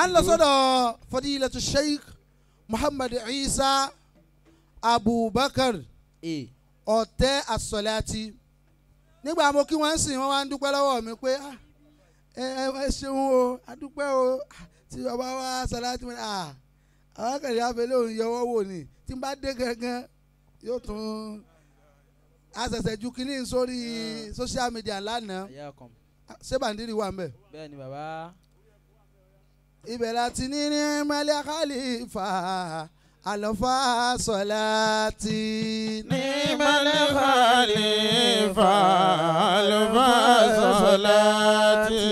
À ń lọ sọ́dọ̀ Fadilatu Sheikh Muhammad Isa Abubakar Ọ̀tẹ́ Asọ̀láti. Nígbà mo kí wọ́n sìn, wọ́n wá ń dúpẹ́ lọ́wọ́ mi pé ẹ ṣeun o, a dúpẹ́ o tí bàbá wa Sọ̀láti mi. Àwọn akẹ́rẹ́ abẹ́lé òun yọwọ́ wò ni tí n bá dé gangan yóò tún àṣẹ̀ṣẹ̀ ju kínní sórí social media lánàá. Ṣé bàǹdìrì wà ń bẹ̀? Bẹ́ẹ̀ ni bàbá. Ibẹ̀ láti ní ní Mẹ́lẹ́ Khalifa Alfa Sọ̀láti. Ní Mẹ́lẹ́ Khalifa Alfa Sọ̀láti.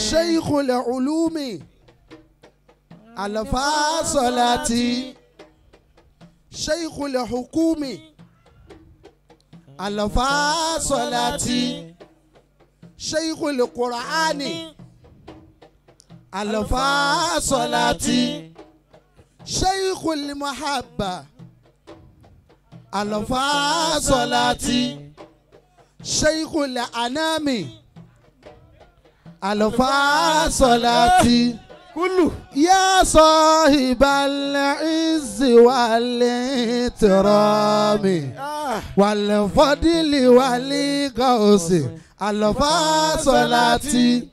Sheikhul Ulumi Alfa Sọ̀láti. Sheikhul Hukumi Alfa Sọ̀láti. Sheikhul Qur'ani Alfa Sọ̀láti. Sheikhul Mahabba Alfa Sọ̀láti. Sheikhul Anami Alfa Sọ̀láti. Kulu. Ya sahibal izzi wal itrami wal fadli wal gausi Alfa Sọ̀láti.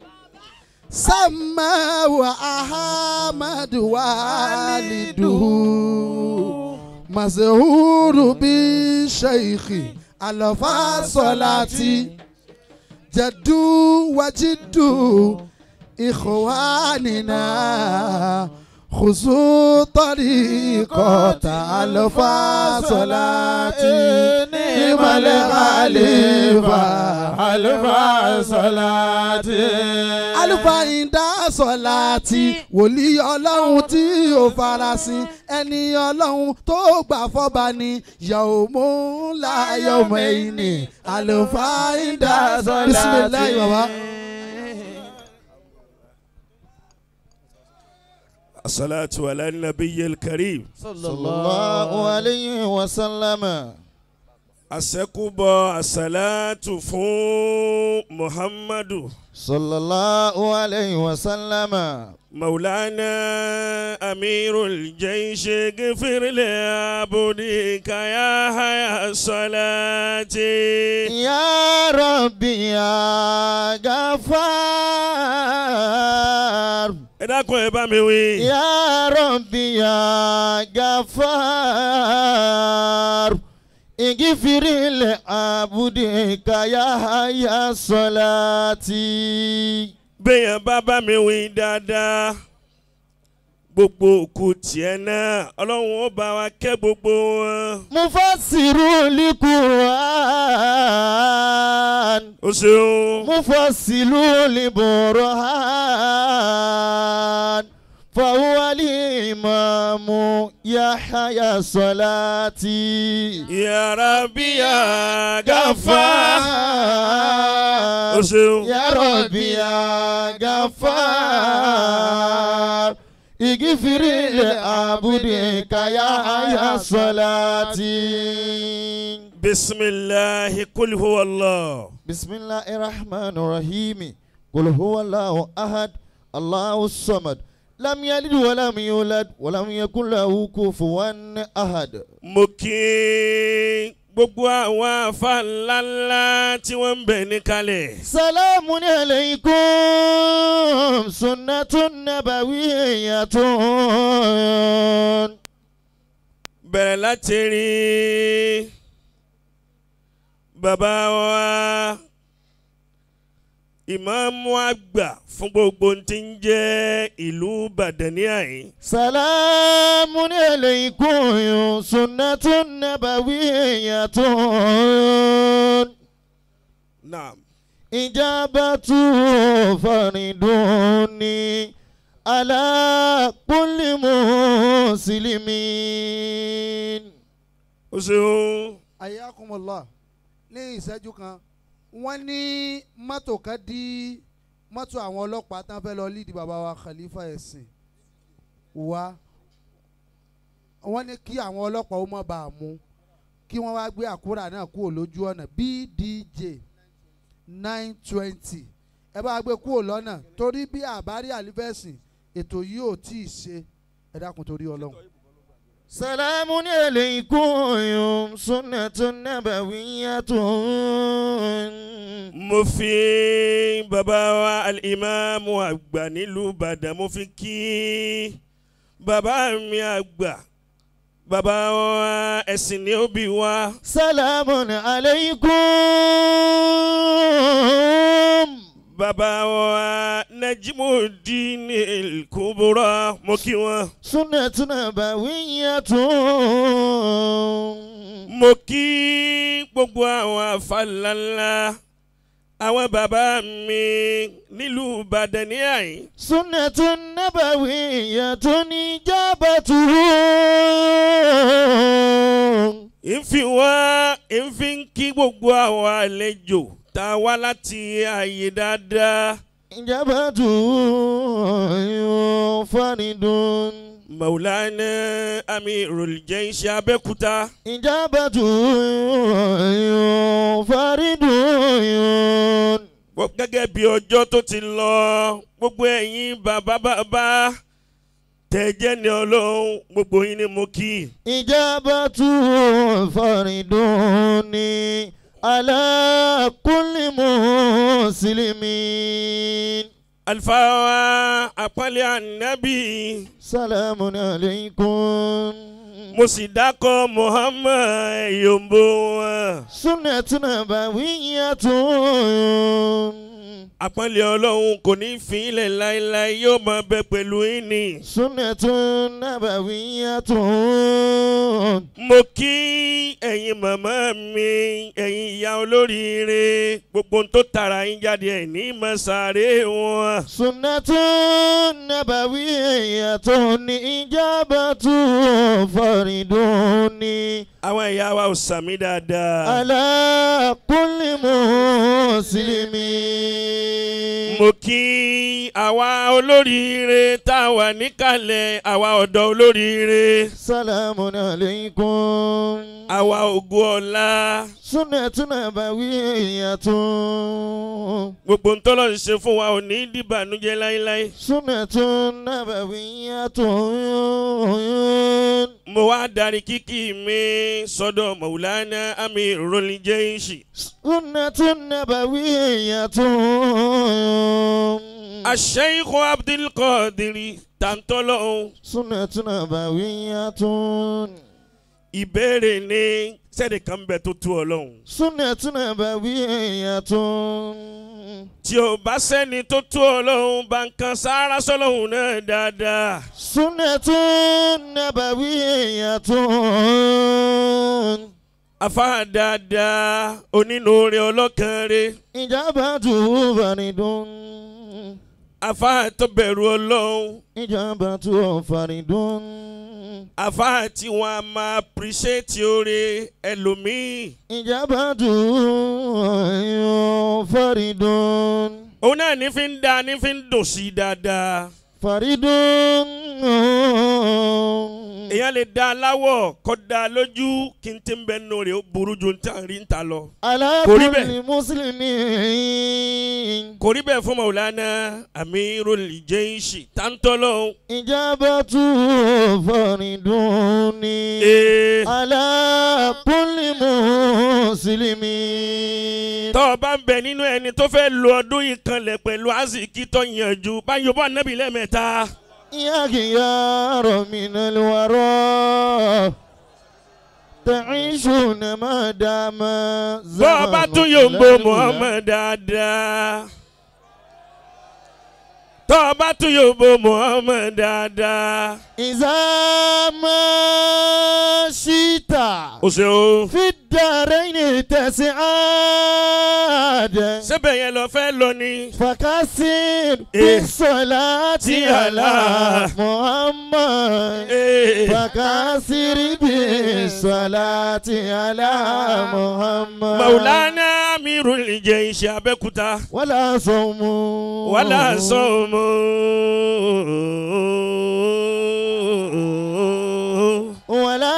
Sama wa Ahmad waliduhu mazhuru bi sheikhi Alfa Sọ̀láti. Jaddu wa jiddu ikhwanina khuzu tariqata Alfa Sọ̀láti. Ni'mal Khalifa Alfa Sọ̀láti. Alfa Inda Sọ̀láti, wòlíì Ọlọ́run tí ó farasin, ẹni Ọlọ́run tó gbà fọ́ba ni yawmu la yawmayni. Alfa Inda Sọ̀láti. Bisimilayi baba. As-salatu ala an-nabiyyil karim. Sallallahu alayhi wa sallam. Àṣẹ́kùbọ̀ àṣàlátù fún Muhammadu. Sallallahu alayhi wa sallam. Maulana Amirul Jaysh gfir li abdika ya haya salati. Ya Rabbi ya Ghaffar. Ẹ dákun ẹ bá mi wí. Ya Rabbi ya Ghaffar. Igifiri le abudika ya haya salati. Bẹ́ẹ̀ bá mi wí dáadáa, gbogbo òkú tiẹ̀ náà Ọlọ́run ó bá wa kẹ́ gbogbo wọn. Mufassiru li-Qur'an. O ṣeun. Mufassilu li-Burhan. Fahuwa al-imamu Yahya Salati. Ya Rabbi ya Ghaffar. O ṣeun. Ya Rabbi ya Ghaffar. Igifiri li abudika ya haya salati. Bismillahi kul huwa Allah. Bismillahir rahmanir rahim. Kul huwa Allahu ahad. Allahu samad. Lam yalid wa lam yulad wa lam yakun lahu kufuwan ahad. Mo kí gbogbo àwọn àfáà ńláńlá tí wọ́n ń bẹ níkàlẹ̀. Salamun alaykum sunnatun nabawiyyatun. Bẹ̀rẹ̀ láti rí bàbá wa ìmáàmù àgbà fún gbogbo tí ń jẹ́ ìlú Ìbàdàn ní àyín. Salamun alaykum sunnatun nabawiyyatun. Naam. Ijabatu fariduni ala kulli muslimin. O ṣeun. Ayakumullah. Ní ìṣẹ́jú kan wọ́n ní mọ́tò kan dí mọ́tò àwọn ọlọ́pàá tán fẹ́ lọ lídìí bàbá wa Khalifa ẹ̀sìn wa. Wọ́n ní kí àwọn ọlọ́pàá ó má bàa mú kí wọ́n wá gbé àkúrà náà kúrò lójú ọ̀nà BDJ 920 ẹ bá gbé kúrò lọ́nà torí bí àbárí àlífẹ́sìn Ètò yìí ò tí ì ṣe ẹ dákun torí Ọlọ́run. Salamun alaykum sunnatun nabawiyyatun. Mo fi bàbá wa al-imaamu àgbà nílùú Ìbàdàn mo fi kí bàbá mi àgbà bàbá wa ẹ̀sìn ni ó bí wa. Salamun alaykum. Bàbá wa Najimudeen al-Kubra mo kí wọn. Sunnatun nabawiyyatun. Mo kí gbogbo àwọn àfàlàlà àwọn bàbá mi nílùú Ìbàdàn ní àyín. Sunnatun nabawiyyatun ijabatuhu. Ìfi wá ìfi ń kí gbogbo àwọn àlejò tá a wá láti àyè dáadáa. Ijabatuhu faridun. Maulana Amirul Jaish Abẹ́òkúta. Ijabatuhu faridun. Gẹ́gẹ́ bí ọjọ́ tó ti lọ, gbogbo ẹ̀yin bàbá bàbá tẹ̀jẹ́ ni Ọlọ́run gbogbo yín ni mo kí. Ijabatuhu faridun ni ala kulli muslimin. Alfawa àpọ́nlé ànábì. Salamun alaykum. Mo sì dákọ̀ Muhammad yombo wọn. Sunnatun nabawiyyatun. Àpọ́nlé Ọlọ́run kò ní fi ilẹ̀ láéláé yóò máa bẹ pẹ̀lú yín ni. Sunnatun nabawiyyatun. Mo kí ẹ̀yin màmá mi ẹ̀yin ìyá olóríire gbogbo tó tara yín jáde ẹ̀ ní mọ̀sáré wọn. Sunnatun nabawiyyatun ijabatu faridun ni. Àwọn ìyá wa ò sàmì dáadáa. Ala kulli muslimin. Mo kí àwa olóríire tá a wà níkàlẹ̀ àwa ọ̀dọ́ olóríire. Salamun alaykum. Àwa ògo ọ̀la. Sunnatun nabawiyyatun. Gbogbo ń tọ́lọ̀ ń ṣe fún wa ò ní dìbànújẹ́ láéláé. Sunnatun nabawiyyatun. Mo wá darí kíkí mi sọ́dọ̀ Maulana Amirul Jaish. Sunnatun nabawiyyatun. Ash-Shaykh Abdul Qadir Tantolo. Sunnatun nabawiyyatun. Ìbéèrè ni sẹ́ni kan bẹ tó tú Ọlọ́run. Sunnatun nabawiyyatun. Tí o bá sẹ́ni tó tú Ọlọ́run bá ń kan sára sọ́lọ́hun náà dáadáa. Sunnatun nabawiyyatun. Afá dáadáa onínúure ọlọ́kànre. Ijabatuhu faridun. Afá tó bẹ̀rù Ọlọ́run. Ijabatuhu faridun. Afá tí wọ́n á máa appreciate oore ẹlòmíì. Ijabatuhu faridun. Òun náà ní fi ń da ní fi ń dùn sí dáadáa. Faridun. Èèyàn lè da aláwọ̀ kó da lójú kí n ti ń bẹ nù rẹ̀ ó burú ju n tàn rí n ta lọ. Ala kulli muslimin. Kò rí bẹ́ẹ̀ fún Maulana Amirul Jaish Tantolo. Ijabatuhu faridun ni. Ala kulli muslimin. Tọ́ ọ bá ń bẹ nínú ẹni tó fẹ́ lo ọdún yìí kanlẹ̀ pẹ̀lú aziki tó yanjú báyọ̀ bá nábì lẹ́ẹ̀mẹ́ta. يا خيار من الورى تعيشون ما دام زمان. Bọ́ọ̀bá tún yòǹbó Muhammad dáadáa. Tọ́ọ̀bá tún yòǹbó Muhammad dáadáa. إذا ما شئت O ṣeun. في الدارين تسعاد. Síbẹ̀ yẹn lọ fẹ́ lọ ni. فكثر بالصلاة على محمد. فكثر بالصلاة على محمد. Maulana Amirul Jaish Abẹ́òkúta. ولا صوم. Wala صوم. ولا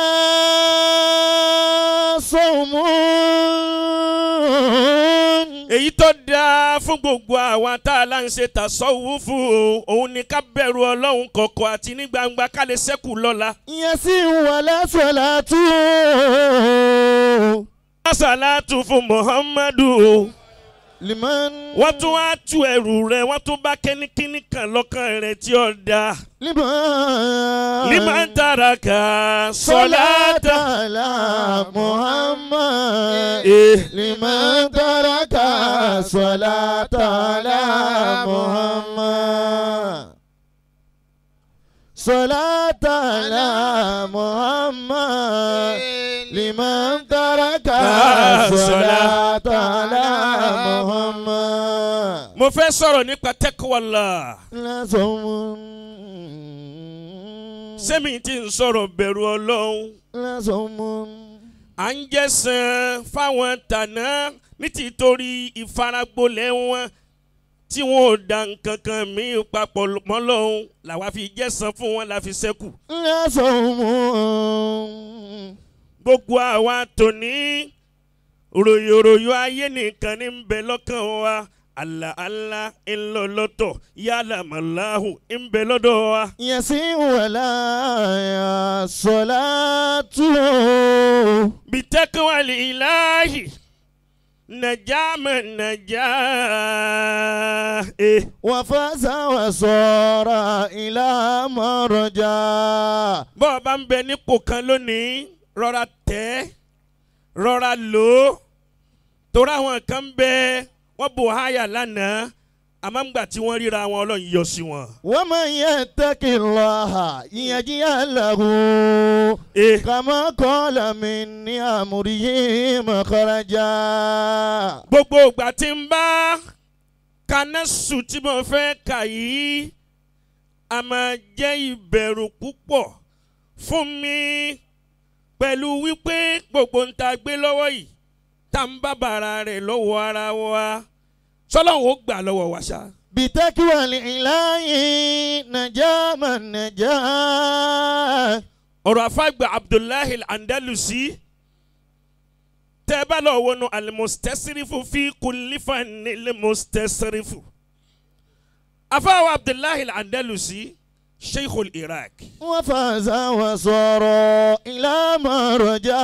صوم. Èyí tó dáa fún fún gbogbo àwa tá a là ń ṣe tasawufu òun ni ká bẹ̀rù Ọlọ́run kọ̀kọ̀ àti ní gbangba ká lè ṣẹ́kù lọ́la. Yasiru wala salatu. Salatu fún Muhammadu. Liman. Wọ́n tún wá tu ẹrù rẹ̀, wọ́n tún bá kẹ́níkíní kan lọ́kàn rẹ̀ tí ó da. Liman. Liman taraka salata ala Muhammad. Liman taraka salata ala Muhammad. Salata ala Muhammad. Liman taraka salata ala Muhammad. Mo fẹ́ sọ̀rọ̀ nípa taqwallah. Sẹ́mi tí ń sọ̀rọ̀ bẹ̀rù Ọlọ́run. À ń jẹ́sàn fáwọn tàná ní tìtorí ìfaragbolẹ̀ wọn tí wọn ò da nǹkan kan míì papọ̀ mọ́ Ọlọ́run làwa fi jẹ́sàn fún wọn la fi ṣẹ́kù. Gbogbo àwa tòní ròyòròyò ayé nìkan ní ń bẹ lọ́kàn wa. Allah Allah ń lọ lọ́tọ̀ yálà màláhù ń bẹ lọ́dọ̀ wa. Yasiru wala salatu. Bitaqwal ilahi najama najah. Wa faza wa sara ila marja. Bọ́ ọ bá ń bẹ nípò kan lónìí rọra tẹ́ rọra lò ó torí àwọn kan ń bẹ wọ́n bò háyà lánàá àmọ́ ńgbà tí wọ́n ríra wọn Ọlọ́run yọ sí wọn. Wa man yattaqillaha yaj'al lahu kama qala min amrihi makhraja. Gbogbo ìgbà tí ń bá kanásù tí mo fẹ́ kà yìí a máa jẹ́ ìbẹ̀rù púpọ̀ fún mi pẹ̀lú wípé gbogbo ń ta gbé lọ́wọ́ yìí tá ń bá bàrà rẹ̀ lọ́wọ́ ara wa sọlọ́run ó gbà lọ́wọ́ wa ṣá. Bitaqwal ilahi najama najah. Ọ̀rọ̀ àfàgbà Abdullahi Al-Andalusi tẹ́ bá lọ wọnú al-mustasrifu fi kulli fannil mustasrifu. Àfàwọ̀ Abdullahi Al-Andalusi Sheikhul Iraq. Wa faza wa sara ila marja.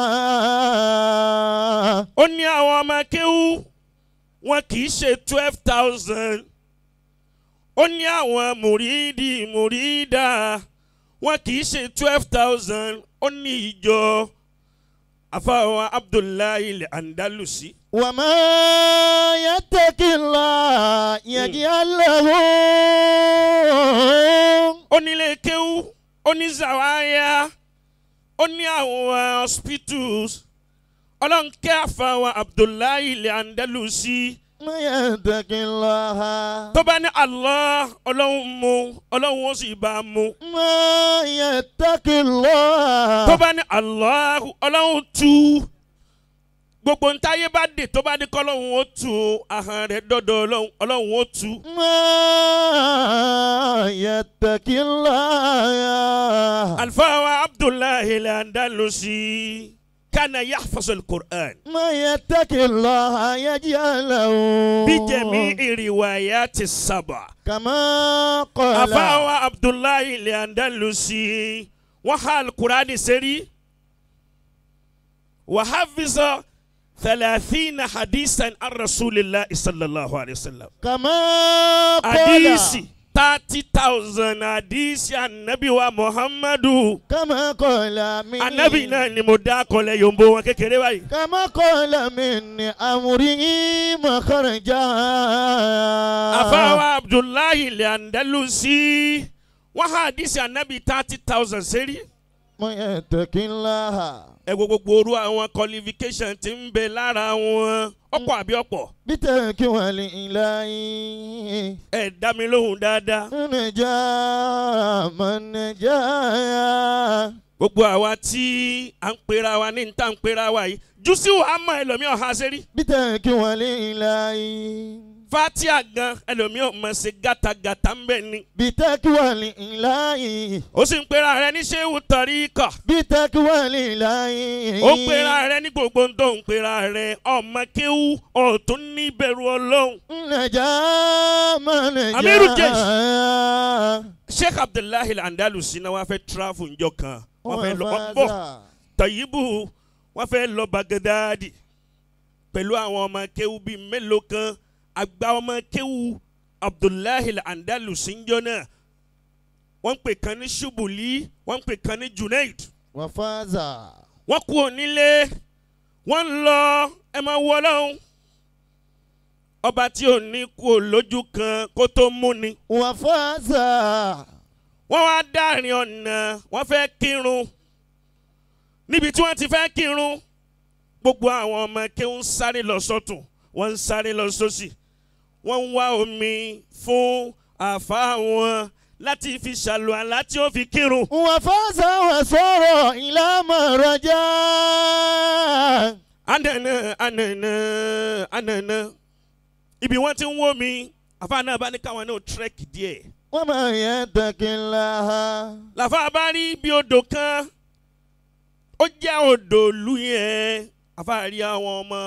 Ó ní àwọn ọmọ kéwú wọn kì í ṣe 12,000. Ó ní àwọn mùrídì mùrídà wọn kì í ṣe 12,000. Ó ní ìjọ àfàwọn Abdullahi Al-Andalusi. Wa ma yattaqillah yaj'al lahu. Ó nílé kéwú, ó ní zawaya, ó ní àwọn hospitals. Ọlọ́nkẹ́ àfàwọn Abdullahi Al-Andalusi. Ma yattaqillah. Tó bá ní Allah Ọlọ́run mú Ọlọ́run ó sì bá a mú. Ma yattaqillah. Tó bá ní Allah Ọlọ́run tú. Gbogbo ntáyé bá dé tó bá dé kọ́ Ọlọ́run ó tú ahọ́n rẹ̀ dọ́dọ̀ Ọlọ́run ó tú. Ma yattaqillah. Alfawa Abdullahi Al-Andalusi kana yahfazul Qur'an. Ma yattaqillah yaj'al lahu. Bi jami'i riwayati sab'a. Kama qala. Alfawa Abdullahi Al-Andalusi wọ́n há al-Qur'ani sẹ́rí. Wa hafiza 30 hadisan an Rasulillahi sallallahu alayhi wa sallam. Kama qala. Hadisi 30,000 hadisi anabi wa Muhammadu. Kama qala min. Anabi náà ni mo dá kọlẹ̀ yòǹbó wọn kékeré báyìí. Kama qala min amrihi makhraja. Àfáwà Abdullahi Al-Andalusi wọ́n há hadisi anabi 30,000 sẹ́rí. Ma yattaqillah. Ẹ wo gbogbo orú àwọn qualification tí ń bẹ lára wọn ọ̀pọ̀ àbí ọ̀pọ̀. Bitaqwal ilahi. Ẹ dá mi lóhùn dáadáa. Najah man najah. Gbogbo àwa tí à ń pera wa ní níta ń pera wa yìí jùsí wàá mọ ẹlòmíì ọ̀há sẹ́rí. Bitaqwal ilahi. Fatia gan ẹlòmíràn mọ̀ sí gàtàgàtà ń bẹ̀ ni. Bitakiwa lillahi. Ó sì ń pera rẹ ní Ṣéwù Tàríkà. Bitakiwa lillahi. Ó ń pera rẹ ní gbogbo tó ń pera rẹ ọmọ kéwú ọ̀tún ní ìbẹ̀rù Ọlọ́run. Nàjà máa nàjà. Amiru Jesh. Sheikh Abdullahi Al-Andalusi náà wọ́n fẹ́ travel njọ́ kan. Wọ́n fẹ́ lọ bọ̀ Tàyíbù wọ́n fẹ́ lọ Baghdadi pẹ̀lú àwọn ọmọ kéwú bíi mélòó kan. Àgbà ọmọ kéwú Abdullahi Al-Andalusi njọ́ náà wọ́n ń pè kan ní Ṣubuli wọ́n ń pè kan ní Junaid. Wọ́n fáza. Wọ́n kú onílé wọ́n ń lọ ẹ máa wọ Ọlọ́run ọba tí ò ní kú lójú kan kó tó mú ni. Wọ́n fáza. Wọ́n wá dárin ọ̀nà wọ́n fẹ́ kírun níbi tí wọ́n ti fẹ́ kírun gbogbo àwọn ọmọ kéwú ń sáré lọ sọ́tún wọ́n ń sáré lọ sósì wọ́n ń wá omi fún àáfàá wọn láti fi ṣàlùwàlá tí ó fi kírun. Wọ́n fáza wà sọ̀rọ̀ ìlànà rọjá. Ànànà ànànà ànànà ibi wọ́n ti ń wó mi àáfàá náà bá ní káwọn náà tírẹ́kì díẹ̀. Wọ́n máa yẹ tẹ̀kínlá. Làfáà bá rí bí odò kan ó jẹ́ odò ìlú yẹn àáfàá rí àwọn ọmọ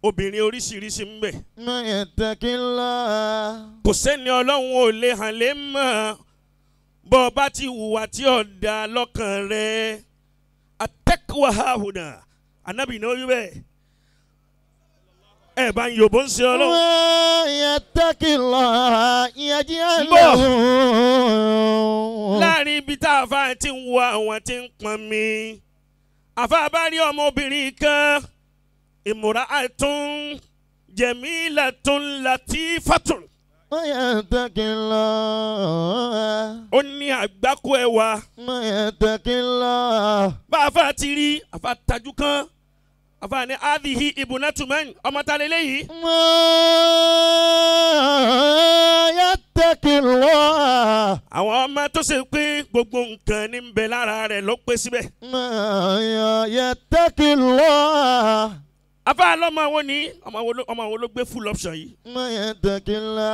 obìnrin oríṣiríṣi ń bẹ. Máa yẹ tẹ̀kínlá. Kò sẹ́ni Ọlọ́run ò lè hàn lè mọ̀ bọ́ ọ bá ti hùwà tí ò da lọ́kàn rẹ̀ atẹ́kùwà hàhùnà ànábì náà wí bẹ́ẹ̀ ẹ̀ bá ń yòbó ń ṣe Ọlọ́run. Máa yẹ tẹ̀kínlá ìyájí àlọ́. Láàrin ibi tá a fa ti ń wo àwọn tí ń pọn mi àfa bá rí ọmọbìnrin kan ìmúra àtún jẹ̀mílàtún latifatun. Máa yẹ tẹ̀kínlá. Ó ní àgbákò ẹwà. Máa yẹ tẹ̀kínlá. Bá a fa ti rí àfa tajú kan àfa ní adìhí ibùnátùmẹ́n ọmọ ta lélẹ́yìí. Máa yẹ tẹ̀kínlá. Àwọn ọmọ tó ṣe pé gbogbo nǹkan ní ń bẹ lára rẹ̀ ló pé síbẹ̀. Máa yẹ tẹ̀kínlá. Afa lọ́mọ wo ni ọmọ wo ló gbé full option yìí. Máa yẹ tẹ̀kínlá.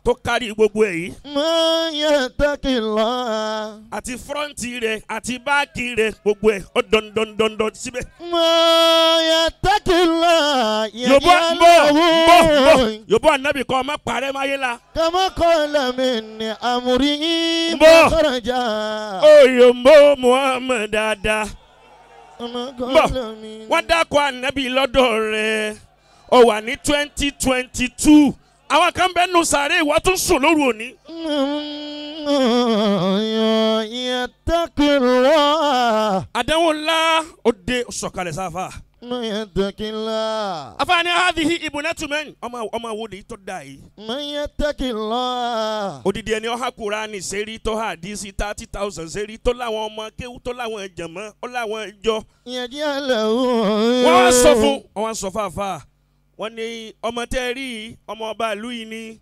Tó kárí gbogbo ẹ̀ yìí. Máa yẹ tẹ̀kínlá. Àti fúrọ́ǹtì rẹ̀ àti báàkì rẹ̀ gbogbo ẹ̀ ó dọ̀ndọ̀ndọ̀ndọ̀ síbẹ̀. Máa yẹ tẹ̀kínlá. Yòbó bọ̀ bọ̀ bọ̀ yòbó ànábì kọ́ ọmọ parẹ́ máyé la. Kama qala min amri Bọ̀. makhraja. Ó yòǹbó Muhammad dáadáa. Bọ̀ Wọ́n dákọ̀ ànábì lọ́dọ̀ rẹ̀ ó wà ní 2022 àwọn kan bẹ́ẹ̀ nù sàárè ìwọ tún sùn lóru òní. Yattaqillah. Àdánwò ńlá ó dé sọ̀kalẹ̀ sáfà. Yattaqillah. Afaani hadhihi ibnatu man ọmọ wo de tó da yìí. Yattaqillah. Odidi ẹni ọha Kùránì sẹ́rí tó ha àdìsí 30,000 sẹ́rí tó láwọn ọmọ kéwú tó láwọn jẹ̀mọ́ ó láwọn ìjọ. Yaj'alahu. Wọ́n wá sọ fún wọ́n wá sọ fáfá wọ́n ní ọmọ tẹ́ rí ọmọ ọba ìlú yìí ni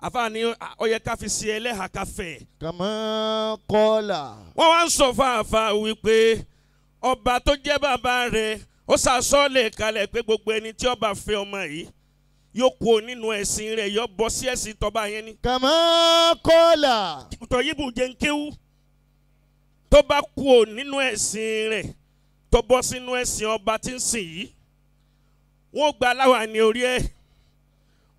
àfààní ó yẹ ká fi ṣe ẹlẹ́hà ká fẹ́. Kama qala. Wọ́n wá ń sọ fáfá wípé ọba tó jẹ́ bàbá rẹ̀ ó ṣàsọ́lẹ̀ kalẹ̀ pé gbogbo ẹni tí ọba fẹ́ ọmọ yìí yóò kú nínú ẹ̀sìn rẹ̀ yóò bọ́ sí ẹ̀sìn tọba yẹn ni. Kama qala. Tọ̀yìnbù jẹ́ ń kéwú tó bá kú nínú ẹ̀sìn rẹ̀ tó bọ́ sínú ẹ̀sìn ọba tí ń sìn yìí wọ́n gba láwàní orí ẹ̀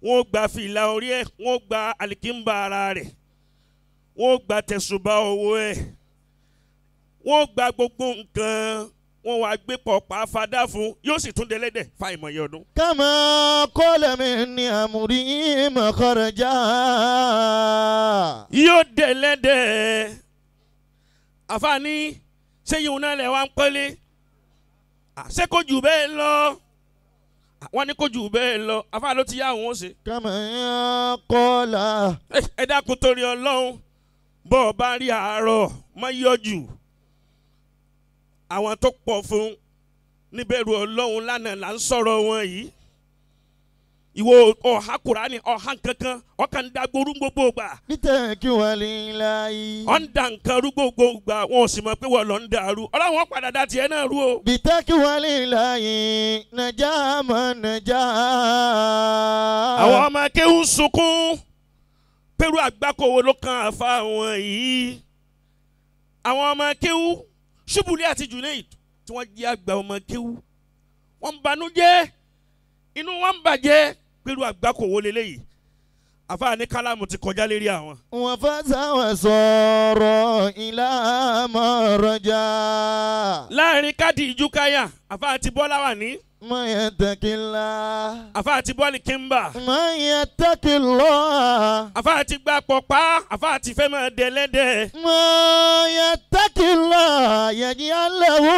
wọ́n gba fìlà orí ẹ̀ wọ́n gba àlìkínbà ara rẹ̀ wọ́n gba tẹ̀sùbà owó ẹ̀ wọ́n gba gbogbo nǹkan wọ́n wá gbé pọ̀pá fadá fún yóò sì tún délẹ́dẹ̀ fa ìmọ̀ye ọdún. Kama qala min amri makhraja. Yóò délẹ́dẹ̀ àfààní ṣé yìí náà lẹ̀ wá ń pẹ́lẹ́ ṣé kò jù bẹ́ẹ̀ lọ wọ́n ní kò jù bẹ́ẹ̀ lọ àfààní ló ti yá àwọn ó ṣe. Kama qala. Ẹ dákun torí Ọlọ́run bọ́ ọ bá rí àárọ̀ má yọjú àwọn tó pọ̀ fún níbẹ̀rù Ọlọ́run lánàá là ń sọ̀rọ̀ wọn yìí Ìwọ ọ̀há Kùránì ọ̀há kankan ọ̀kan dagboru gbogbo gbà. Bítẹ̀kì wà líláyé. Ọ̀ ń da nǹkan rú gbogbo gbà wọn ò sì mọ̀ pé wọ́n lọ ń dàrú. Ọlọ́run padà dá tiẹ̀ náà rú o. Bítẹ̀kì wà líláyé nàjà mọ̀ nàjà. Àwọn ọmọ akéwù sunkún pẹ̀lú àgbákò wo ló kan àfa wọn yìí. Àwọn ọmọ akéwù Ṣubúlé àti Junaid tí wọ́n jẹ́ àgbà ọmọ akéwù wọ́n ń banújẹ́ inú wọn ń bàjẹ́ pẹ̀lú àgbákò wo leléyìí. Àfáà ní kálámù ti kọjá lérí àwọn. Wọ́n fẹ́ sáwọn sọ̀rọ̀ ìlà mọ̀rọ̀jà. Láàrin káàdì ìjúkáyà àfáà ti bọ́ láwà ní. Ma yattaqillah. Àfáà ti bọ́ọ̀lì kíńbà. Ma yattaqillah. Àfáà ti gbà pọ̀pá àfáà ti fẹ́ máa dẹ̀lẹ́dẹ̀. Ma yattaqillah yaj'al lahu.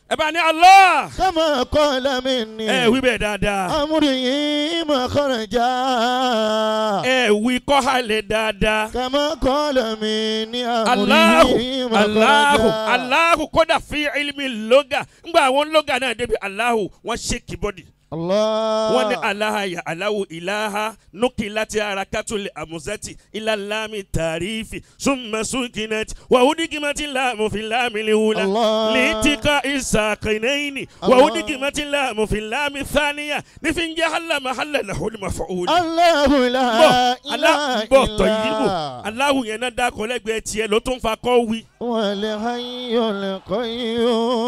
Ẹ bá ní Allah. Kama qala minni. Ẹ wí bẹ́ẹ̀ dáadáa. Amrihi makhraja. Ẹ wí kọ́hálẹ̀ dáadáa. Kama qala minni amrihi makhraja. Allahu Allahu kódà fi ilmi lóga ngbà àwọn lóga náà débi Allahu wọ́n ṣe kìbọ́dì. Wọ́n ní aláha ya aláwo ìlàhà nókè láti ara kátólì àmúzẹ́tì ìlàlámi tàrífì súnmọ́súnkìnẹ́tì wàhúdìgìmọ́tì láàmú fi láàmì léwúlá lìtìkà ìsàkìnẹ́yìnì wàhúdìgìmọ́tì láàmú fi láàmì sáníyà nífi ń jẹ́ hàlámà hàlà làhùn màfọ́wùlì. Allahu la ilaha bọ̀ tọ̀ yìí bò aláwo yẹn náà dákọ̀ lẹ́gbẹ̀ẹ́ tiẹ̀ ló tún fa kọ́ wí. Wal hayyul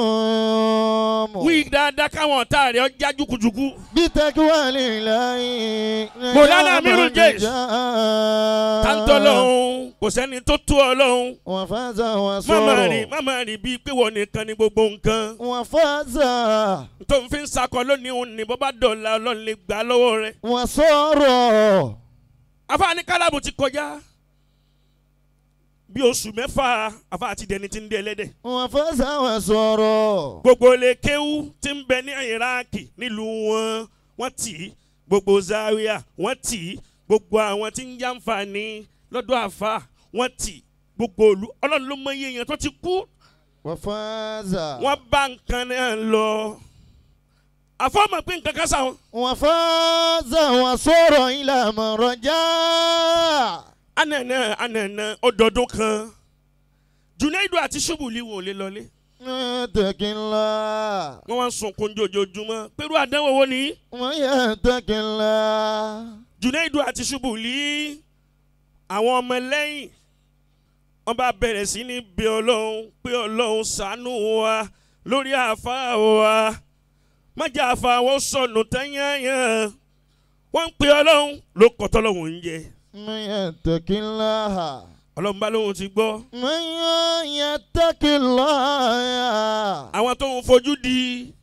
qayyum. Wí dáadáa káwọn ọ̀tá rẹ̀ ọ já jùkújùkú. Bítẹ̀kì wà líláyé. Mọ̀lánà Amirul Jaysh. Táńtọ́ lọ́hún kò sẹ́ni tó tó ọ lọ́hún. Wọ́n fàzà wọ́n sọ̀rọ̀. Má máa rìn bíi pé wọ́n nìkan ni gbogbo nǹkan. Wọ́n fàzà. Tó ń fi ń sakọ lónìí òun ni bọ́ bá dọ̀la Ọlọ́run lè gbà lọ́wọ́ rẹ̀. Wọ́n sọ̀rọ̀. Àfáàní kálábù ti kọjá bí oṣù mẹ́fà àfáà ti dẹni tí ń dé ẹlẹ́dẹ̀. Wọ́n fàzà wọ́n sọ̀rọ̀. Gbogbo ilé kéwú tí ń bẹ ní Iraki nílùú wọn wọ́n tì í gbogbo Zaria wọ́n tì í gbogbo àwọn tí ń jàǹfààní lọ́dọ̀ àfáà wọ́n tì í gbogbo òlu Ọlọ́run ló mọ iye èèyàn tó ti kú. Wọ́n fàzà. Wọ́n bá nǹkan náà lọ. Àfáà mọ̀ pé nǹkan kan sáwọn. Wọ́n fàzà wọ́n sọ̀rọ̀ ìlànà rọjá. Anana anana ọdọọdún kan Junaidu àti Ṣubúlì wọn ò lè lọlé. Yattaqillah. Wọ́n wá ń sunkún jojoojúmọ́ pẹ̀lú àdánwò wo ni. Wọ́n yattaqillah. Junaidu àti Ṣubúlì àwọn ọmọ lẹ́yìn wọ́n bá bẹ̀rẹ̀ sí ní bẹ̀ Ọlọ́run pé Ọlọ́run ṣàánú wa lórí àáfàá wa má jẹ́ àáfàá wọn sọnù tẹ́yẹ̀yẹ̀ wọ́n ń pe Ọlọ́run ló kọ́tọ́ lọ́hùn ń jẹ. Yattaqillah. Ọlọ́run bá lóhun ti gbọ́. Yattaqillah. Àwọn tó ń fojú di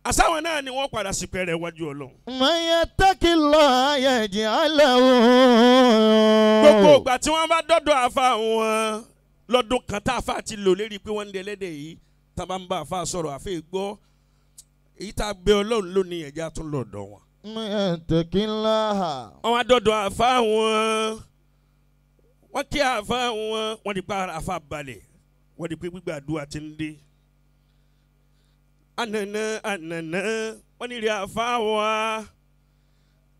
àsáwọn náà ni wọ́n padà sí pẹ̀rẹ̀ wájú Ọlọ́run. Yattaqillah yaj'al lahu. Gbogbo ìgbà tí wọ́n bá dọ́dọ̀ àfa wọn lọ́dún kan tá àfa ti lò lérí pé wọ́n ń dẹlẹ́dẹ̀ yìí tá a bá ń bá àfa sọ̀rọ̀ àfa gbọ́ èyí tá a bẹ Ọlọ́run lónìí ẹ̀já tún lọ́dọ̀ wọn. Yattaqillah. Wọ́n wá dọ́dọ̀ àfa wọn wọ́n kí àfa wọn wọ́n di pa àfa balẹ̀ wọ́n di pé gbígbàdúrà ti ń dé. Ànànà ànànà wọ́n ní rí àfa wa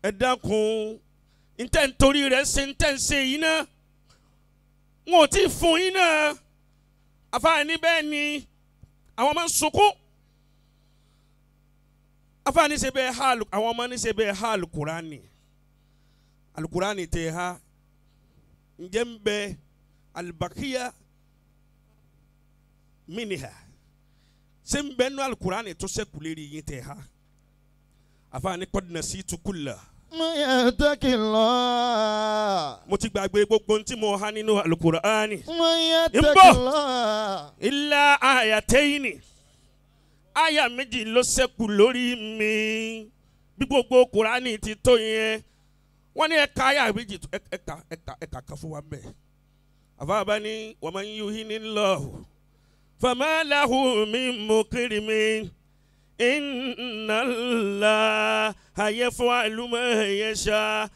ẹ dákun ntẹ́ nítorí rẹ̀ ṣe ntẹ́ ń ṣe yìí náà wọn ò tí ì fún yín náà àfa ní bẹ́ẹ̀ ni àwọn máa ń sunkún. Àfa ní ṣe bẹ́ẹ̀ ha àwọn ọmọ ní ṣe bẹ́ẹ̀ ha alukurani alukurani tẹ̀ ha ǹjẹ́ ń bẹ alibakiya miniha ṣé ń bẹ nú alukurani tó ṣẹ́kù lérí yín tẹ̀ ha àfa ní qad nasitu kulla. Yattaqillah. Mo ti gbàgbé gbogbo ntí mo ha nínú alukurani. Yattaqillah. Illa ayatayni aya méjì ló ṣẹ́kù lórí mi bí gbogbo kurani ti tó yẹn wọ́n ní ẹ̀ka aya méjì ẹ̀ka ẹ̀ka ẹ̀ka kan fún wa bẹ́ẹ̀. Àfáàbá ní wa man yuhinillahu fama lahu min mukrimin inna Allaha yaf'alu ma yasha.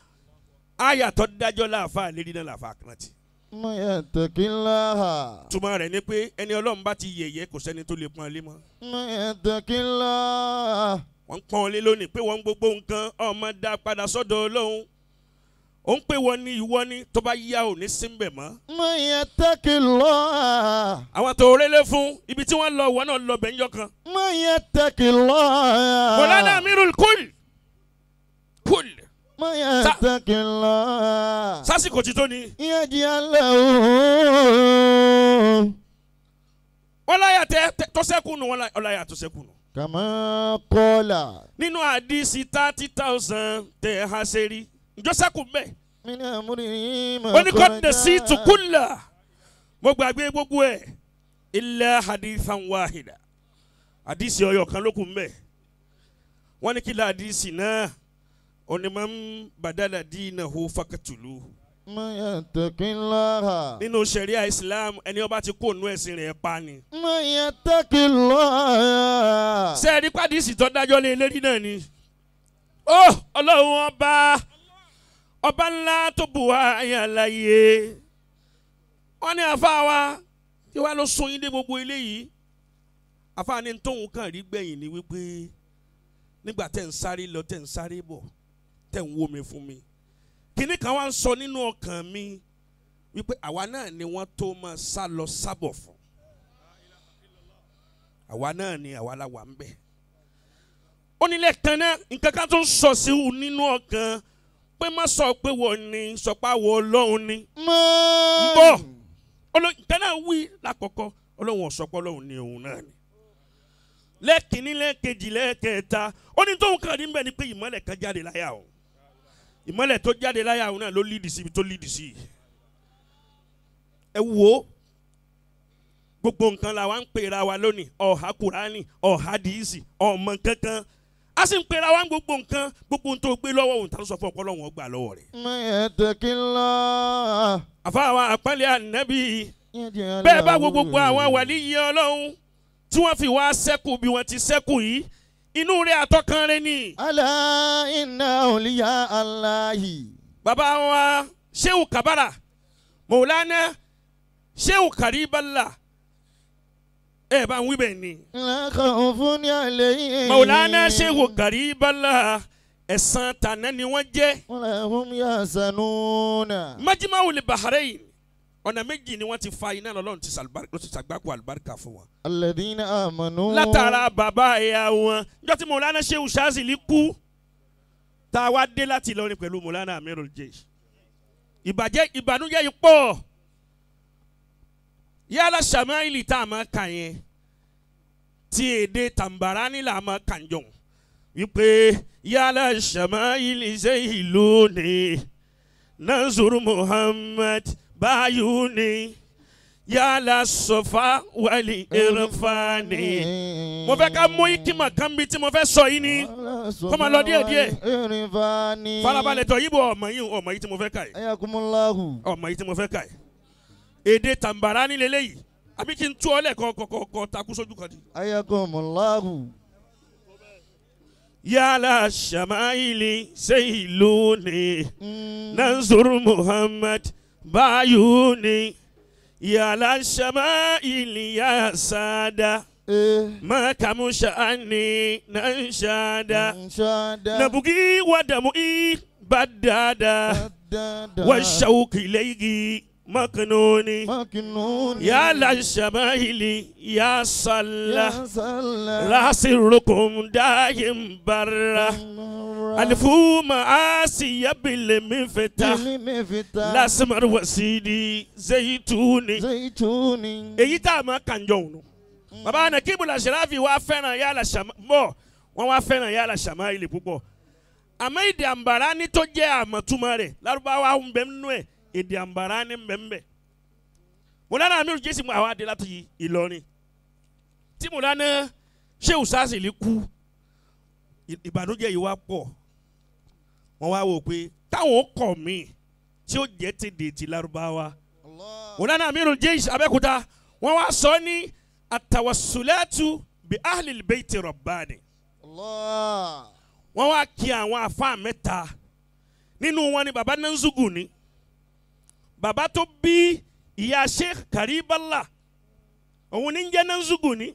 Aya tó dájọ́ láàfáà lérí náà láàfáà kan ti. Man yattaqillaha. Túmọ̀ rẹ̀ ni pé ẹni Ọlọ́run bá ti yẹ̀yẹ́ kò sẹ́ni tó lè pọ́n lé mọ́. Man yattaqillaha. Wọ́n ń pọ́n lé lónìí pé wọ́n ń gbogbo nǹkan ọmọ dá padà sọ́dọ̀ Ọlọ́run. Ó ń pè wọ́n ní ìwọ ní tó bá yá ò ní sínbẹ̀ mọ́. Man yattaqillaha. Àwọn tó rélé fún ibi tí wọ́n lọ wọ́n náà lọ bẹ̀ ń yọ kan. Man yattaqillaha. Mọ̀lánà Amirul Kul. Kul. Man yattaqillaha. Sásìkò ti tó ni. Yaj'al lahu. Wọ́n láyà tẹ tó sẹ́kù nù wọ́n láyà tó sẹ́kù nù. Kama qala. Nínú àdìsí 30,000 tẹ̀ ha ṣe rí. Njọ́ sẹ́kù mbẹ́. Ó ní kọ́ dẹ̀ sí tukula. Mo gbàgbé gbogbo ẹ̀. Illa hadithan wahida. Àdìsí ọyọ kan ló kù mbẹ́. Wọ́n ní kí la àdìsí náà. Oni man badala dinahu fakatulu. Man yattaqillaha. Nínú ṣẹ̀ríà Islam ẹni ó bá ti kó nú ẹ̀sìn rẹ̀ pa ni. Man yattaqillaha. Ṣé ẹni pàdísì tó dájọ́ lé lérí náà ni? Ó Ọlọ́run ọba ọba ńlá tó bù wá ayé àlàyé. Wọ́n ní àfa wa tí wàá lọ sun yín dé gbogbo ilé yìí. Àfa ni tóun kàn rí gbẹ̀yìn ni wípé nígbà tẹ̀ ń sáré lọ tẹ̀ ń sáré bọ̀ tẹ̀ ń wó mi fún mi kìnnì kan wá ń sọ nínú ọkàn mi wípé àwa náà ni wọ́n tó máa sá lọ sábọ̀ fún àwa náà ni àwa la wà ń bẹ̀. Ó nílẹ̀ kan náà nǹkan kan tó ń sọ sí u nínú ọkàn pé má sọ pé wọ́n ní sọ pé àwọ̀ Ọlọ́run ni. Ń bọ̀ nǹkan náà wí lákọ̀ọ́kọ́ Ọlọ́run ọ̀sọ́pọ̀ Ọlọ́run ni òun náà ni lẹ́ẹ̀kínní lẹ́ẹ̀kejì lẹ́ẹ̀kẹta ó ní tóun kàn ní bẹ́ẹ̀ ni pé ìmọ̀lẹ̀ kan jáde láyà o ìmọ̀lẹ̀ tó jáde láyà òun náà ló lídìí sí ibi tó lídìí sí. Ẹ wo gbogbo nǹkan la wa ń pera wa lónìí ọ̀há kùránì ọ̀há dìísì ọmọ kankan a sì ń pera wa gbogbo nǹkan gbogbo ohun tó gbé lọ́wọ́ òun tàbí sọ fún ọpọlọ wọn gbà lọ́wọ́ rẹ̀. Man yattaqillah. Àfa àwọn àpẹẹrẹ ànábì bẹ́ẹ̀ bá wo gbogbo àwọn wàlíyé Ọlọ́run tí wọ́n fi wá sẹ́kù bí wọ́n ti sẹ́kù yìí inú rẹ̀ àtọkàn rẹ̀ ni. Ala inna awliya Allahi. Bàbá wa Shehu Kabara Maulana Shehu Karibala ẹ bá ń wí bẹ́ẹ̀ ni. La khawfun alayhim. Maulana Shehu Karibala ẹ̀sán tàná ni wọ́n jẹ́. Wala hum yahzanuna. Majma'ul Bahrain ọ̀nà méjì ni wọ́n ti fa iná lọ́lọ́run ti ṣàgbákò àlùbáríkà fún wọn. Alladhina amanu. Látara bàbá ẹ̀yà wọn níjọ́ tí Mọ̀lánà Shehu Shazili kú tá a wá dé láti Ìlọrin pẹ̀lú Mọ̀lánà Amirul Jaysh. Ìbàjẹ́ ìbànújẹ́ yìí pọ̀ yálà sàmáìlì tá a máa kà yẹn tí èdè Tàǹbàránì là máa kà ń jọ̀hún wípé yálà sàmáìlì ṣe ìlú ni Nazuru Muhammad bayuni yálà sọfà wàlí irfani. Mo fẹ́ ká mú ìkìmọ̀ kan bí tí mo fẹ́ sọ yìí ni kó máa lọ díẹ̀ díẹ̀ farabalẹ̀ tọ̀ yíbo ọmọ yìí ọmọ yìí tí mo fẹ́ kà yìí ọmọ yìí tí mo fẹ́ kà yìí èdè Tàǹbàránì lélẹ́yìí àbí kí n tú ọ lẹ́ẹ̀kan kọ̀ọ̀kan takú sójú kan di. Ayakumullahu. Yálà sàmáìlì ṣe ìlú ni Nazuru Muhammad bayuni yàrá sàmáìlì yà sàdá makamu sàánì nàṣàdá nàbùgí wàdàmú í bàdàdà wàṣàwùkì lẹ́yìn makinuni yàrá sàmáìlì yà sàlá rásìrùkùn dáhìm bàrà alifu maasi yabile mifeta lasimar wasidi zeyituni. Èyí tá a máa kàn jọ òun. Bàbá Nakibul Ashrafi wá fẹ́ràn yàrá sàmá bọ̀ wọ́n wá fẹ́ràn yàrá sàmá ilé púpọ̀. Àmọ́ èdè Àǹbàránì tó jẹ́ àmọ̀túmọ̀ rẹ̀ Lárúbáwá ń bẹ nínú ẹ̀ èdè Àǹbàránì ń bẹ ń bẹ. Mọ̀lánà Amirul Jaysh mú àwọn adé láti Ìlọrin. Tí Mọ̀lánà Shehu Shazili kú ìbànújẹ́ yìí wá pọ̀. Wọ́n wá wò pé táwọn kọ̀ mí tí ó jẹ́ ti dè ti Lárúbáwá. Mọ̀lánà Amirul Jaysh Abẹ́òkúta wọ́n wá sọ ní àtàwàsùlẹ́tù bí ahlil bayti rabbani. Wọ́n wá kí àwọn àfáà mẹ́ta nínú wọn ni baba Nanzugu ni Bàbá tó bí ìyá Sheikh Karibala òun ní ń jẹ́ Nanzuguni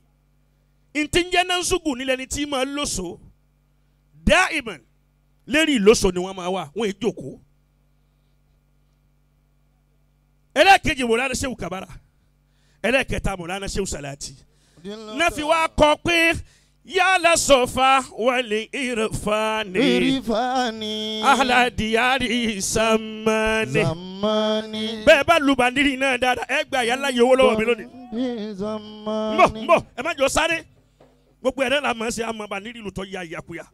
ntí ń jẹ́ Nanzuguni lẹni tí máa lóso dáìmọ̀n lérí ìlóso ni wọ́n máa wà wọ́n èé jókòó. Ẹlẹ́ẹ̀kejì Mọ̀lánà Shehu Kabara ẹlẹ́ẹ̀kẹta Mọ̀lánà Shehu Salati náà fi wá kọ pé yálà sọ̀fà wàlẹ̀ ìrẹ̀fàní ahla diyari samani. Bẹ́ẹ̀ bá lu bàndìrì náà dáadáa ẹ gba yàrá yòówó lọ́wọ́ mi lónìí. Nbọ ẹ má jọ sáré gbogbo ẹ̀rẹ́ la mọ̀ ẹ́ sẹ́ àmọ́ bàndìrì lùtọ́ ya yakuya.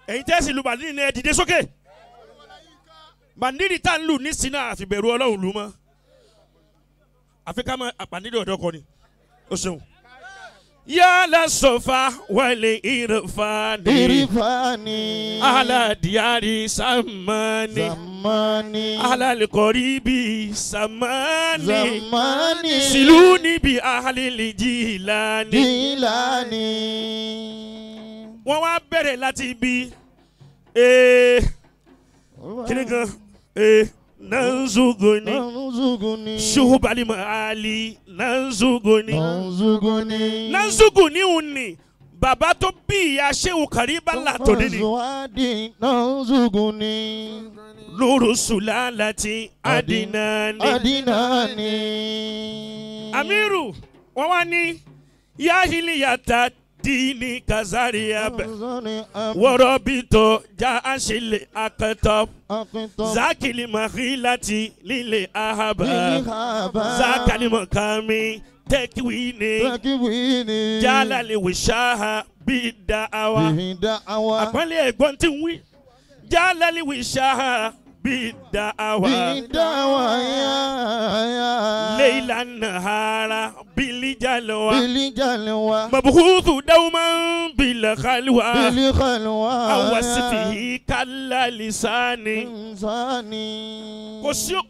Ẹ̀yin tẹ́sí lu bàndìrì náà ẹ dìde sókè. Bàndìrì tá ń lù ní sinna àfi bẹ̀rù Ọlọ́run lù mọ́. Àfi ká má bàndìrì ọ̀dọ́ kọ ni. O ṣeun. Yálà sọ̀fà wàlẹ̀ ìrẹ̀fàní ahla diyari samani ahla likoribi samani siluni bi ahli jilani. Wọ́n wá bẹ̀rẹ̀ láti ibi kíni kan Nanzuguni Shuhubali Maali Nanzuguni Nanzuguni òní bàbá tó bí ìyá Shehu Karibala tó dé ní. Nanzuguni Nuru Sulalati Adinani. Amiru wọ́n wá ní Yahili yata dini kazariab wọ́rọ́bìtọ̀ já àṣìlẹ̀ akẹ́tọ̀ zakili mahilati lílẹ̀ ahaba zakali mọ̀kàmí tẹ́kíwìní jálálẹ̀ wìṣáhà bí da'awa àpọ́nlé ẹ̀gbọ́n tí ń wí jálálẹ̀ wìṣáhà bí da'awa leila nahara bilijalwa mabukhutu dawman bil khalwa awasifihi kala lisani.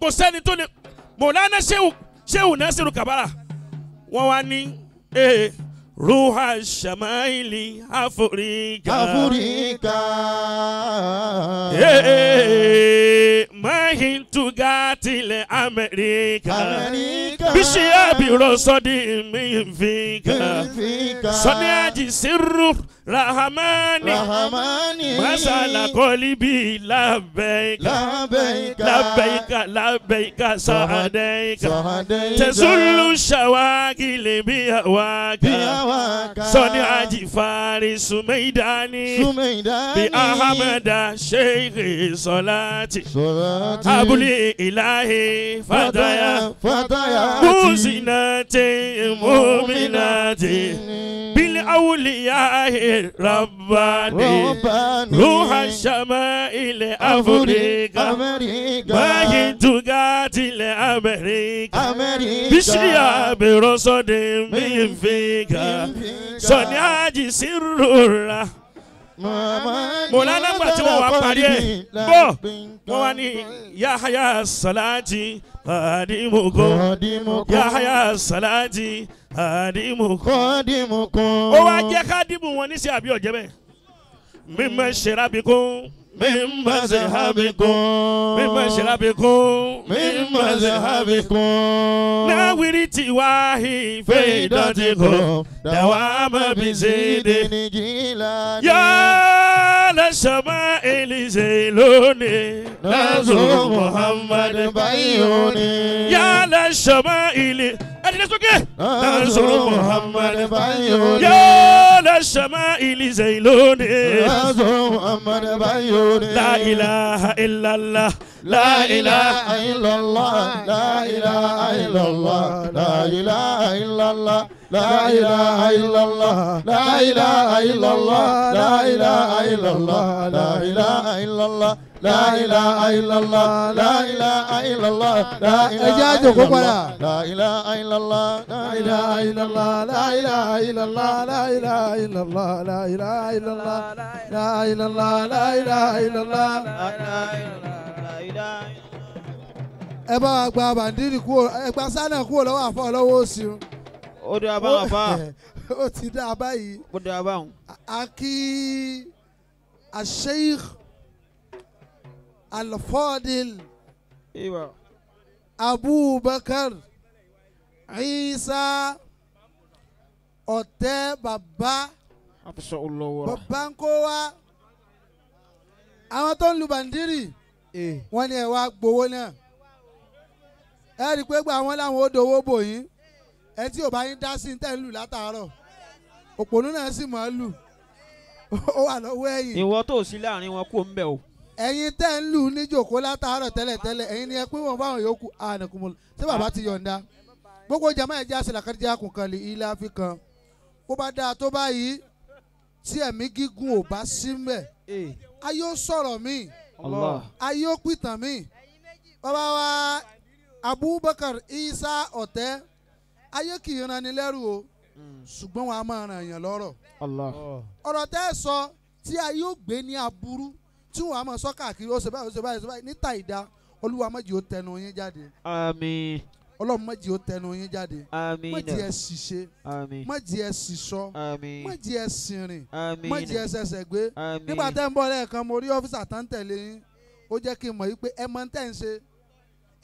Kò sẹ́ni tó lè Mọ̀lánà Shehu Nasiru Kabara wọ́n wá ní ruha shamaili Afirika mahin tugatile Amẹ́ríkà bisi abiro sọdi mifika sọni aji siru rahamani masala kolibi labẹika labẹika labẹika sọadẹika tẹsulu shawagile biyawaka sọni aji farisu meidani bi ahamada sheikh solati abuli ilahi fataya muzinati muminati bil awliyahi rabbani ruha shamail Afrika mahi tugatile Amẹ́ríkà bisiya birosode mifika sọni aji sirura. Mọ̀lánà gbà tí wọ́n wá parí ẹ̀ bọ́ wọ́n wá ní Yahaya Salati Adimuko Yahaya Salati Adimuko. Ó wá jẹ́ kádìmù wọn ní sí àbí ọ̀jẹ́ bẹ́ẹ̀. Mímọ́ ṣẹ̀rábìkún mímọ́ ṣẹ̀rábìkún mímọ́ ṣẹ̀rábìkún mímọ́ ṣẹ̀rábìkún. Náwìrì tí wá ìfẹ́ ìdọ̀tí kò dàwa mọ̀ bí ṣèdè. Yálà sọmọ Elise lónìí. Nazu Muhammad Bayoni. Yálà sọmọ Elise. Ẹni sókè. Nazu Muhammad Bayoni. Yálà sọmọ Elise lónìí. Nazu Muhammad Bayoni. La ilaha illallah. La ilaha illallah. La ilaha illallah. La ilaha illallah. La ilaha illallah. La ilaha illallah. La ilaha illallah. La ilaha illallah. La ilaha illallah. La ilaha illallah. La ilaha illallah. La ilaha illallah. La ilaha illallah. La ilaha illallah. La ilaha illallah. La ilaha illallah. La illallah. La ilaha illallah. Ẹ bá wa gba bàndírì kúrò, ẹ gba sánà kúrò lọ́wọ́ àfọ lọ́wọ́ òsì. Ó dá báwọn fa. Ó ti dá báyìí. Ó dá báwọn. A kí Sheikh Al-Fadil Abubakar Isa Ọ̀tẹ̀ bàbá bàbá ń kó wa àwọn tó ń lu bàndírì wọ́n ní ẹ wá gbowó náà ẹ rí i pé gba àwọn làwọn ó dowó bò yín ẹ tí ò bá yín dá sí tẹ́ ń lù látàárọ̀ òpònú náà sì máa lù ó wà lọ́wọ́ ẹ̀yìn. Ìwọ tó sí láàrin wọn kò ń bẹ̀ o. Ẹ̀yin tẹ́ ń lù níjòkó látàárọ̀ tẹ́lẹ̀tẹ́lẹ̀ ẹ̀yin ni ẹ pín wọn fáwọn yòókù ànàkùnmọ̀ ṣé bàbá ti yọ̀ǹda gbogbo jama ẹ̀ jẹ́ àṣẹ làkàdíjà kùn kan lè ilé àfikàn bó bá dáa tó báyìí tí ẹ̀mí gígùn ò bá sí mbẹ̀ ayé ó sọ̀rọ̀ mí ayé ó pìtàn mí bàbá wa Abubakar Isa Ọ̀tẹ̀ ayé kì í ranni lẹ́rù o ṣùgbọ́n wọn a máa ràn yàn lọ́rọ̀ ọ̀rọ̀ tẹ́ ẹ sọ tí ayé ó gbé ní aburú tí wọn a máa sọ káàkiri ó ṣe báyìí ó ṣe báyìí ó ṣe báyìí níta ìdá Olúwa má jẹ́ ó tẹnu yín jáde. Àmín. Ọlọ́run má jẹ́ ó tẹnu yín jáde. Àmín. Má jẹ́ ẹ ṣìṣe. Àmín. Má jẹ́ ẹ ṣìṣọ. Àmín. Má jẹ́ ẹ ṣìrìn. Àmín. Má jẹ́ ẹ ṣẹ̀ṣẹ̀ gbé. Àmín. Nígbà tẹ́ ń bọ̀ lẹ́ẹ̀kan mo rí ọ́fíìsà tán tẹ̀lé yín ó jẹ́ kí n mọ̀ yí pé ẹ mọ̀ tẹ́ ń ṣe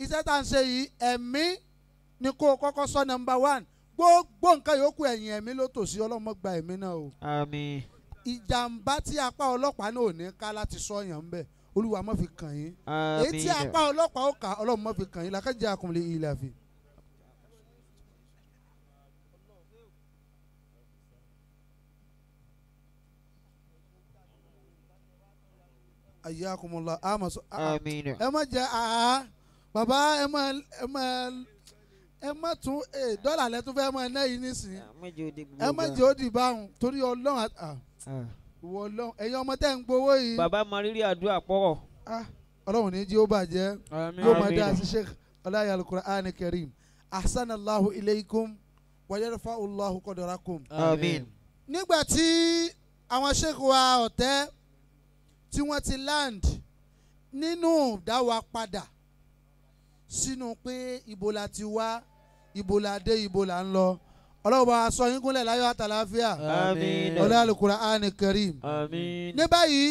iṣẹ́ tá ń ṣe yìí ẹ̀mí ni kó o kọ́kọ́ sọ nọ́mbà 1 gbogbo nǹkan yòókù ẹ̀yìn ẹ̀mí ló tò sí Ọlọ́run má gba ẹ̀mí náà o. Àmín. Ìjàmbá tí apá ọlọ́pàá náà ò ní ká láti sọ yàn ń bẹ̀ Olúwa má fi kàn yín. Àmín. Èyí tí apá ọlọ́pàá ó kà Ọlọ́run má fi kàn yín làkàjẹ́ àkùnlé ilẹ̀ àfi. Ayyakumullah àmọ̀ sọ. Àmín. Ẹ má jẹ àá bàbá ẹ má tún dọ́là lẹ tún fẹ́ máa ná yìí nísìnyí ẹ má jẹ́ ó di báwọn torí Ọlọ́run ìwọ Ọlọ́run ẹ̀yin ọmọ tẹ́ ń gbowó yìí. Bàbá mọ rírì àdúrà pọ̀. Ọlọ́run ní jí ó bàjẹ́ yóò máa dá sí Sheikh ọláyà al-Qur'an Karim ahsanallahu ilaykum wa yarfa'ullahu qadrakum. Àmín. Nígbà tí àwọn Sheikh wa Ọ̀tẹ̀ tí wọ́n ti land nínú dá wa padà sínú pé ibo la ti wá ibo la dé ibo la ń lọ Ọlọ́run bá wa sọ yín gúnlẹ̀ láyọ̀ àtàlàáfíà. Àmín. Ọlá al-Qur'an Karim. Àmín. Ní báyìí.